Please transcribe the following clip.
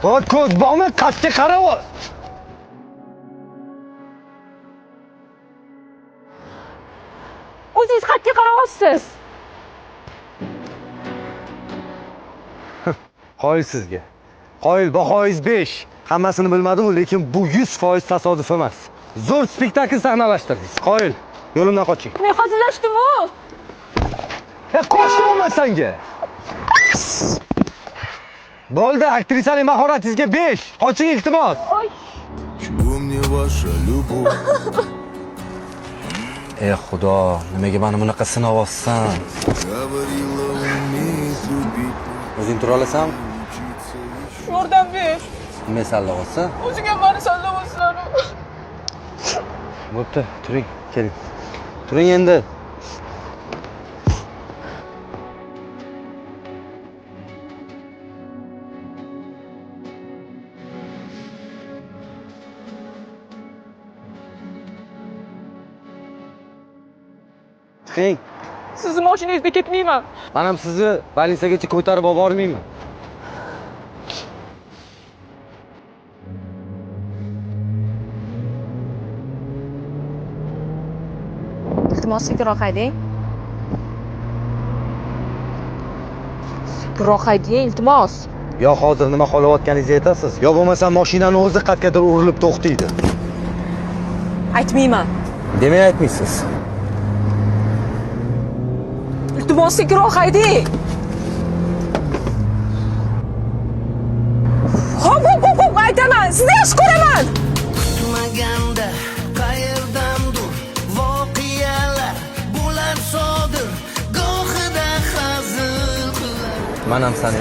Voy, ko'z bormi? Qatga qarab. O'zingiz qatga qarayapsiz. Qoyil sizga. Qoyil, bahoyingiz 5. Hammasini bilmadim, lekin bu 100% tasodif emas. Zo'r spektakl sahnalashtirdingiz. Qoyil, yo'limdan qoching. Men hazillashdim-u. E, qochmayman senga. Bo'ldi, aktrisalik mahoratingizga 5. Qoching, iltimos. Oy. Чего мне ваша любовь? Ey Xudo, nimaga meni bunaqa sinayapsan? Говорила, умеет любить. O'zing tura olasanmi? Учиться еще. Yordam ber. Men sallayapsan? O'zing ham mani sallayapsan. Bo'pti, turing, keling. Turing endi. Chiqing. Sizni mashinangizda ketmayman. Men ham sizni больницagacha ko'tarib olib bormayman. Iltimos, sekinroq haydang. Sekinroq haydang, iltimos. Yo hozir nima xohlayotganingizni aytasiz, yo bo'lmasa mashinani o'zi qayergadir urilib to'xtaydi. Aytmayman. Demak, aytmaysiz. Iltimos, sekinroq haydang. Hop, hop, hop, hop, aytaman. Sizni yaxshi ko'raman. Kutmaganda qayerdandir voqealar bo'lar sodir, gohida hazil qilar. Men ham seni